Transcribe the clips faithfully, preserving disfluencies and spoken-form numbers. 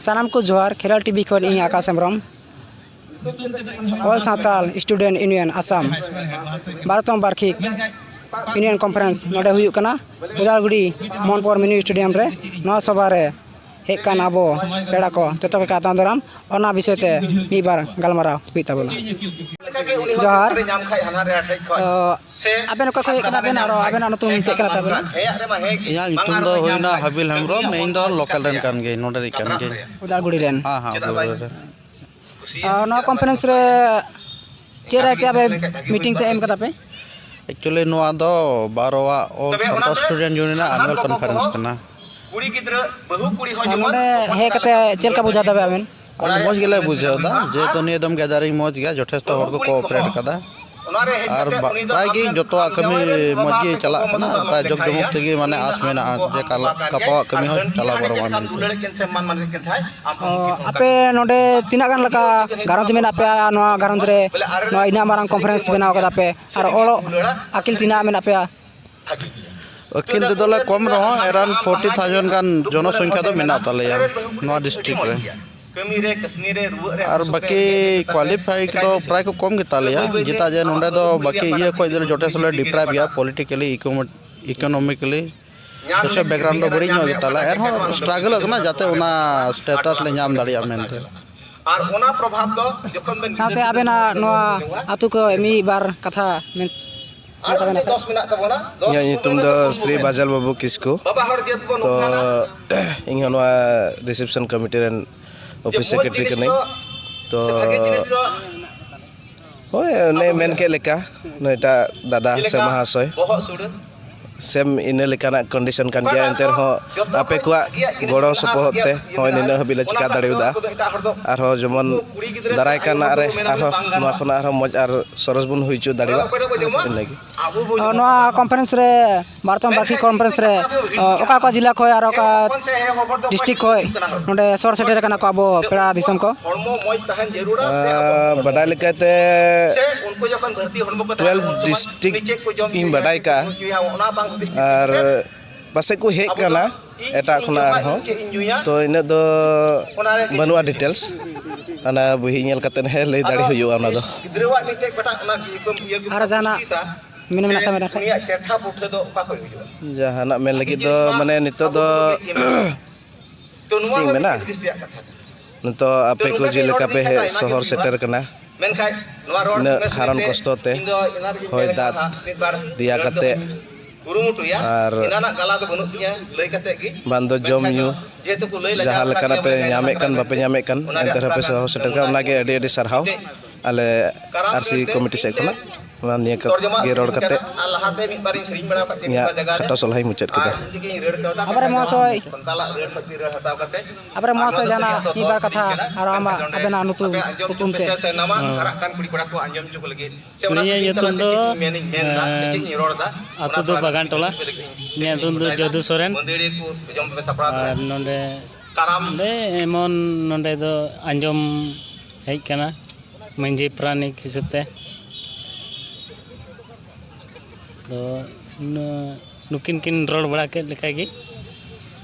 ᱥᱟᱱᱟᱢ ᱠᱚ ᱡᱚᱦᱟᱨ᱾ ᱠᱷᱮᱨᱣᱟᱞ ᱴᱤᱵᱷᱤ ᱠᱷᱚᱱ ᱤᱧ ᱟᱠᱟᱥ Hembrom. All Santal Student Union Assam ᱵᱟᱨᱚᱛᱚᱢ ᱵᱟᱨᱠᱷᱤᱠ Union Conference ᱱᱚᱰᱮ ᱦᱩᱭᱩᱜ ᱠᱟᱱᱟ ᱩᱫᱟᱞᱜᱩᱲᱤ ᱢᱚᱱᱯᱚᱨ ᱢᱤᱱᱤ ᱥᱴᱮᱰᱤᱭᱟᱢ ᱨᱮ᱾ ᱱᱚᱣᱟ ᱥᱚᱵᱷᱟ ᱨᱮ ᱦᱮᱡ ᱠᱟᱱ ᱟᱵᱚ ᱯᱮᱲᱟ ᱠᱚ ᱡᱚᱛᱚ ᱜᱮ ᱟᱛᱟᱝ ᱫᱟᱨᱟᱢ, ᱚᱱᱟ ᱵᱤᱥᱚᱭ ᱛᱮ ᱢᱤᱫ ᱵᱟᱨ ᱜᱟᱞᱢᱟᱨᱟᱣ ᱦᱩᱭᱩᱜ ᱛᱟᱵᱚᱱᱟ᱾ ᱡᱚᱦᱟᱨ᱾ ᱛᱚ, ᱟᱵᱮᱱ ᱚᱠᱟ ᱠᱷᱚᱱ ᱦᱮᱡ ᱠᱟᱱᱟ ᱵᱮᱱ ᱟᱨ ᱟᱵᱮᱱᱟᱜ ᱧᱩᱛᱩᱢ ᱪᱮᱫ ᱠᱟᱱᱟ ᱛᱟᱵᱮᱱᱟ? ᱤᱧᱟᱹᱜ ᱧᱩᱛᱩᱢ ᱫᱚ ᱦᱩᱭᱱᱟ ᱦᱟᱵᱤᱞ ᱦᱮᱢᱵᱨᱚᱢ, ᱤᱧ ᱫᱚ ᱞᱳᱠᱟᱞ ᱨᱮᱱ ᱠᱟᱱ ᱜᱤᱭᱟᱹᱧ, ᱱᱚᱰᱮ ᱨᱤᱡ ᱠᱟᱱ ᱜᱤᱭᱟᱹᱧ᱾ ᱩᱫᱟᱞᱜᱩᱲᱤ ᱨᱮᱱ᱾ ᱦᱮᱸ, ᱦᱮᱸ, ᱩᱫᱟᱞᱜᱩᱲᱤ ᱨᱮᱱ᱾ ᱟᱨ ᱱᱚᱣᱟ ᱠᱚᱱᱯᱷᱟᱨᱮᱱᱥ ᱨᱮ ᱪᱮᱫ ᱨᱟᱭ ᱛᱮ ᱟᱯᱮ ᱢᱤᱴᱤᱝ ᱛᱮ ᱮᱢ ᱠᱟᱫᱟ ᱯᱮ? Actually ᱱᱚᱣᱟ ᱫᱚ ᱵᱟᱨᱚᱣᱟᱜ All Santal Student Union ᱟᱜ annual conference ᱠᱟᱱᱟ᱾ ᱟᱨ ᱱᱚᱰᱮ ᱦᱮᱡ ᱠᱟᱛᱮ ᱪᱮᱫ ᱞᱮᱠᱟ ᱵᱩᱡᱷᱟᱹᱣ ᱫᱟᱵᱮ ᱟᱵᱮᱱ? ᱟᱹᱰᱤ ᱢᱚᱡᱽ ᱜᱮᱞᱮ ᱵᱩᱡᱷᱟᱹᱣ ᱮᱫᱟ, ᱡᱮᱦᱮᱛᱩ ᱱᱤᱭᱟᱹ ᱫᱚᱢ gathering ᱢᱚᱡᱽ ᱜᱮᱭᱟ, ᱡᱚᱛᱷᱮᱥᱴᱚ ᱦᱚᱲ ᱠᱚ cooperate ᱠᱟᱫᱟ᱾ ᱟᱨ ᱵᱟ-, ᱯᱨᱟᱭ ᱜᱮ ᱡᱚᱛᱚᱣᱟᱜ ᱠᱟᱹᱢᱤ ᱢᱚᱡᱽ ᱜᱮ ᱪᱟᱞᱟᱜ ᱠᱟᱱᱟ᱾ ᱯᱨᱟᱭ ᱡᱚᱜᱽ ᱡᱚᱢᱚᱠ ᱛᱮᱜᱮ, ᱢᱟᱱᱮ, ᱟᱸᱥ ᱢᱮᱱᱟᱜᱼᱟ ᱡᱮ ᱠᱟᱞ-, ᱜᱟᱯᱟᱣᱟᱜ ᱠᱟᱹᱢᱤ ᱦᱚᱸ ᱪᱟᱞᱟᱣ ᱯᱟᱨᱚᱢᱚᱜᱼᱟ ᱢᱮᱱᱛᱮ᱾ ᱚ, ᱟᱯᱮ ᱱᱚᱰᱮ ᱛᱤᱱᱟᱹᱜ ᱜᱟᱱ ᱞᱮᱠᱟ ᱜᱷᱟᱨᱚᱸᱡᱽ ᱢᱮᱱᱟᱜ ᱯᱮᱭᱟ? ᱱᱚᱣᱟ ᱜᱷᱟᱨᱚᱸᱡᱽ ᱨᱮ ᱱᱚᱣᱟ ᱤᱱᱟᱹᱜ ᱢᱟᱨᱟᱝ ᱠᱚᱱᱯᱷᱟᱨᱮᱱᱥ ᱵᱮᱱᱟᱣ ᱠᱟᱫᱟ ᱯᱮ, ᱟᱨ ᱚᱞᱚᱜ ᱟᱹᱠᱤᱞ ᱛᱤᱱᱟᱹᱜ ᱢᱮᱱᱟᱜ ᱯᱮᱭᱟ? ᱟᱹᱠᱤᱞ ᱛᱮᱫᱚ ᱞᱮ ᱠᱚᱢ ᱨᱮᱦᱚᱸ around forty thousand ᱜᱟᱱ ᱡᱚᱱᱚᱥᱚᱝᱠᱷᱟ ᱫᱚ ᱢᱮᱱᱟᱜ ᱛᱟᱞᱮᱭᱟ ᱱᱚᱣᱟ district ᱨᱮ᱾ ᱟᱨ ᱵᱟᱹᱠᱤ qualify ᱫᱚ ᱯᱨᱟᱭ ᱠᱚ ᱠᱚᱢ ᱜᱮᱛᱟ ᱞᱮᱭᱟ, ᱪᱮᱫᱟᱜ ᱡᱮ ᱱᱚᱸᱰᱮ ᱫᱚ ᱵᱟᱹᱠᱤ ᱤᱭᱟᱹ ᱠᱷᱚᱡ ᱫᱚ ᱡᱚᱛᱷᱮᱥᱴ ᱞᱮ deprive ᱜᱮᱭᱟ, politically, econo-, economically᱾ Socio background ᱫᱚ ᱵᱟᱹᱲᱤᱡ ᱧᱚᱜ ᱜᱮᱛᱟ ᱞᱮᱭᱟ, ᱮᱱᱦᱚᱸ struggle ᱚᱜ ᱠᱟᱱᱟ ᱡᱟᱛᱮ ᱚᱱᱟ status ᱞᱮ ᱧᱟᱢ ᱫᱟᱲᱮᱭᱟᱜ ᱢᱮᱱᱛᱮ᱾ ᱟᱨ ᱚᱱᱟ ᱯᱨᱚᱵᱷᱟᱵᱽ ᱫᱚ ᱡᱚᱠᱷᱚᱱ ᱵᱮᱱ ᱥᱟᱶᱛᱮ ᱟᱵᱮᱱᱟᱜ ᱱᱚᱣᱟ ᱟᱹᱛᱩ ᱠᱚ ᱢᱤᱫ ᱵᱟᱨ ᱠᱟᱛᱷᱟ ᱢᱮᱱ ᱟᱨ ᱢᱤᱫ ᱫᱚᱥ ᱢᱮᱱᱟᱜ ᱛᱟᱵᱚᱱᱟ᱾ ᱤᱧᱟᱹᱜ ᱧᱩᱛᱩᱢ ᱫᱚ ᱥᱨᱤ ᱵᱟᱡᱟᱞ ᱵᱟᱹᱵᱩ ᱠᱤᱥᱠᱩ᱾ ᱵᱟᱵᱟ ᱦᱚᱲ ᱡᱟᱹᱛ ᱵᱚᱱ ᱛᱚ, ᱩᱯᱨᱩᱢᱟ᱾ ᱤᱧ ᱦᱚᱸ ᱱᱚᱣᱟ reception committee ᱨᱮᱱ ᱡᱮ office ᱢᱚᱡᱽ secretary ᱡᱤᱱᱤᱥ ᱠᱟᱹᱱᱟᱹᱧ᱾ ᱫᱚ ᱛᱚ, ᱥᱮ ᱵᱷᱟᱜᱮ ᱡᱤᱱᱤᱥ ᱫᱚ ᱦᱳᱭ, ᱚᱱᱮ ᱢᱮᱱ ᱠᱮᱫ ᱞᱮᱠᱟ, ᱱᱩᱭᱴᱟᱜ ᱫᱟᱫᱟ ᱥᱮ ᱢᱟᱦᱟᱥᱚᱭ, ᱵᱚᱦᱚᱜ ᱥᱩᱲᱟᱹ᱾ Same ᱤᱱᱟᱹ ᱞᱮᱠᱟᱱᱟᱜ condition ᱠᱟᱱ ᱜᱮᱭᱟ, ᱮᱱᱛᱮ ᱨᱮᱦᱚᱸ ᱟᱯᱮ ᱠᱚᱣᱟᱜ ᱜᱚᱲᱚ ᱥᱚᱯᱚᱦᱚᱫ ᱛᱮ ᱱᱚᱜᱼᱚᱭ ᱱᱤᱱᱟᱹᱜ ᱦᱟᱹᱵᱤᱡ ᱞᱮ ᱪᱤᱠᱟ ᱫᱟᱲᱮᱭᱟᱫᱟ᱾ ᱟᱨᱦᱚᱸ ᱡᱮᱢᱚᱱ ᱫᱟᱨᱟᱭ ᱠᱟᱱ ᱨᱮ ᱟᱨᱦᱚᱸ ᱱᱚᱣᱟ ᱠᱷᱚᱱᱟᱜ ᱟᱨᱦᱚᱸ ᱢᱚᱡᱽ ᱟᱨ ᱥᱚᱨᱚᱥ ᱵᱚᱱ ᱦᱩᱭ ᱦᱚᱪᱚ ᱫᱟᱲᱮᱭᱟᱜ, ᱤᱱᱟᱹᱜᱮ᱾ ᱱᱚᱣᱟ conference ᱨᱮ ᱵᱟᱨᱚᱛᱚᱢ ᱵᱟᱨᱠᱷᱤ conference ᱨᱮ, ᱚ, ᱚᱠᱟ ᱚᱠᱟ ᱡᱮᱞᱟ ᱠᱷᱚᱱ ᱟᱨ ᱚᱠᱟ district ᱠᱷᱚᱱ ᱱᱚᱰᱮ ᱥᱚᱦᱚᱨ ᱥᱮᱴᱮᱨ ᱟᱠᱟᱱᱟ ᱠᱚ ᱟᱵᱚ ᱯᱮᱲᱟ ᱫᱤᱥᱚᱢ ᱠᱚ? ᱟᱸ, ᱵᱟᱰᱟᱭ ᱞᱮᱠᱟᱛᱮ twelve district ᱤᱧ ᱵᱟᱰᱟᱭ ᱠᱟᱜᱼᱟ, ᱟᱨ ᱯᱟᱥᱮᱡ ᱠᱚ ᱦᱮᱡ ᱠᱟᱱᱟ᱾ ᱮᱴᱟᱜ ᱠᱷᱚᱱᱟᱜ ᱟᱨᱦᱚᱸ᱾ ᱛᱚ, ᱤᱱᱟᱹᱜ ᱫᱚ ᱵᱟᱹᱱᱩᱜᱼᱟ ᱰᱤᱴᱮᱞᱥ᱾ ᱚᱱᱟ ᱵᱩᱦᱤ ᱧᱮᱞ ᱠᱟᱛᱮᱫ ᱦᱮᱸ ᱞᱟᱹᱭ ᱫᱟᱲᱮ ᱦᱩᱭᱩᱜᱼᱟ ᱚᱱᱟ ᱫᱚ᱾ ᱟᱨ ᱡᱟᱦᱟᱱᱟᱜ ᱢᱮᱱ ᱢᱮᱱᱟᱜ ᱛᱟᱵᱮᱱᱟ ᱠᱷᱟᱡ? ᱡᱟᱦᱟᱱᱟᱜ ᱢᱮᱱ ᱞᱟᱹᱜᱤᱫ ᱫᱚ ᱢᱟᱱᱮ ᱱᱤᱛᱚᱜ ᱫᱚ ᱪᱮᱫ ᱤᱧ ᱢᱮᱱᱟ? ᱱᱤᱛᱚᱜ ᱟᱯᱮ ᱠᱚ ᱡᱮᱞᱮᱠᱟ ᱯᱮ ᱦᱮᱡ ᱥᱚᱦᱚᱨ ᱥᱮᱴᱮᱨ ᱠᱟᱱᱟ, ᱩᱱᱟᱹᱜ ᱦᱟᱨᱚᱱ ᱠᱚᱥᱴᱚ ᱛᱮ ᱦᱚᱭ ᱫᱟᱜ ᱫᱮᱭᱟ ᱠᱟᱛᱮ ᱟᱨ ᱵᱟᱝ ᱫᱚ ᱡᱚᱢ ᱧᱩ ᱡᱟᱦᱟᱸ ᱞᱮᱠᱟᱱᱟᱜ ᱯᱮ ᱧᱟᱢᱮᱫ ᱠᱟᱱ ᱵᱟᱯᱮ ᱧᱟᱢᱮᱫ ᱠᱟᱱ, ᱮᱱᱛᱮ ᱨᱮᱦᱚᱸ ᱯᱮ ᱥᱚᱦᱚᱨ ᱥᱮᱴᱮᱨ ᱠᱟᱱᱟ, ᱚᱱᱟᱜᱮ ᱟᱹᱰᱤ ᱟᱹᱰᱤ ᱥᱟᱨᱦᱟᱣ ᱟᱞᱮ ᱟᱨᱥᱤ ᱠᱚᱢᱤᱴᱤ ᱥᱮᱫ ᱠᱷᱚᱱᱟᱜ᱾ ᱚᱱᱟ ᱱᱤᱭᱟᱹ ᱠᱚ ᱜᱮ ᱨᱚᱲ ᱠᱟᱛᱮ ᱤᱧᱟᱹᱜ ᱠᱷᱟᱴᱚ ᱥᱚᱞᱦᱟᱧ ᱢᱩᱪᱟᱹᱫ ᱠᱮᱫᱟ᱾ ᱟᱵᱟᱨ ᱢᱚᱦᱟᱥᱚᱭ, ᱟᱵᱟᱨ ᱢᱚᱦᱟᱥᱚᱭ ᱡᱟᱦᱟᱱᱟᱜ ᱢᱤᱫ ᱵᱟᱨ ᱠᱟᱛᱷᱟ ᱟᱨ ᱟᱢᱟᱜ, ᱟᱵᱮᱱᱟᱜ ᱧᱩᱛᱩᱢ ᱩᱯᱨᱩᱢ ᱛᱮ᱾ ᱦᱚᱸ᱾ ᱟᱹᱞᱤᱧᱟᱜ ᱧᱩᱛᱩᱢ ᱫᱚ, ᱟᱸ, ᱟᱹᱛᱩ ᱫᱚ ᱵᱟᱜᱟᱱ ᱴᱚᱞᱟ᱾ ᱤᱧᱟᱹᱜ ᱧᱩᱛᱩᱢ ᱫᱚ ᱡᱚᱫᱩ ᱥᱚᱨᱮᱱ᱾ ᱟᱨ ᱱᱚᱰᱮ, ᱱᱚᱰᱮ ᱮᱢᱚᱱ ᱱᱚᱰᱮ ᱫᱚ ᱟᱸᱡᱚᱢ ᱦᱮᱡ ᱠᱟᱱᱟ ᱢᱟᱹᱡᱷᱤ ᱯᱟᱨᱟᱱᱤᱠ ᱦᱤᱥᱟᱹᱵ ᱛᱮ᱾ ᱫᱚ ᱱᱩ-, ᱱᱩᱠᱤᱱ ᱠᱤᱱ ᱨᱚᱲ ᱵᱟᱲᱟ ᱠᱮᱫ ᱞᱮᱠᱟ ᱜᱮ,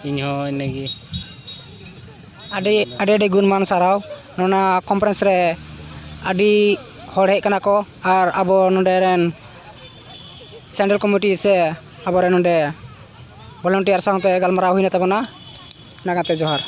ᱤᱧ ᱦᱚᱸ ᱤᱱᱟᱹᱜᱮ᱾ ᱟᱹᱰᱤ, ᱟᱹᱰᱤ, ᱟᱹᱰᱤ ᱜᱩᱱᱢᱟᱱ ᱥᱟᱨᱦᱟᱣ᱾ ᱱᱚᱣᱟ ᱠᱚᱱᱯᱷᱟᱨᱮᱱᱥ ᱨᱮ ᱟᱹᱰᱤ ᱦᱚᱲ ᱦᱮᱡ ᱠᱟᱱᱟ ᱠᱚ, ᱟᱨ ᱟᱵᱚ ᱱᱚᱰᱮ ᱨᱮᱱ ᱥᱮᱱᱴᱨᱟᱞ ᱠᱚᱢᱤᱴᱤ ᱥᱮ ᱟᱵᱚ ᱨᱮᱱ ᱱᱚᱰᱮ ᱵᱷᱚᱞᱩᱱᱴᱤᱭᱟᱨ ᱥᱟᱶᱛᱮ ᱜᱟᱞᱢᱟᱨᱟᱣ ᱦᱩᱭᱱᱟ ᱛᱟᱵᱚᱱᱟ᱾ ᱚᱱᱟ ᱠᱟᱛᱮ ᱡᱚᱦᱟᱨ᱾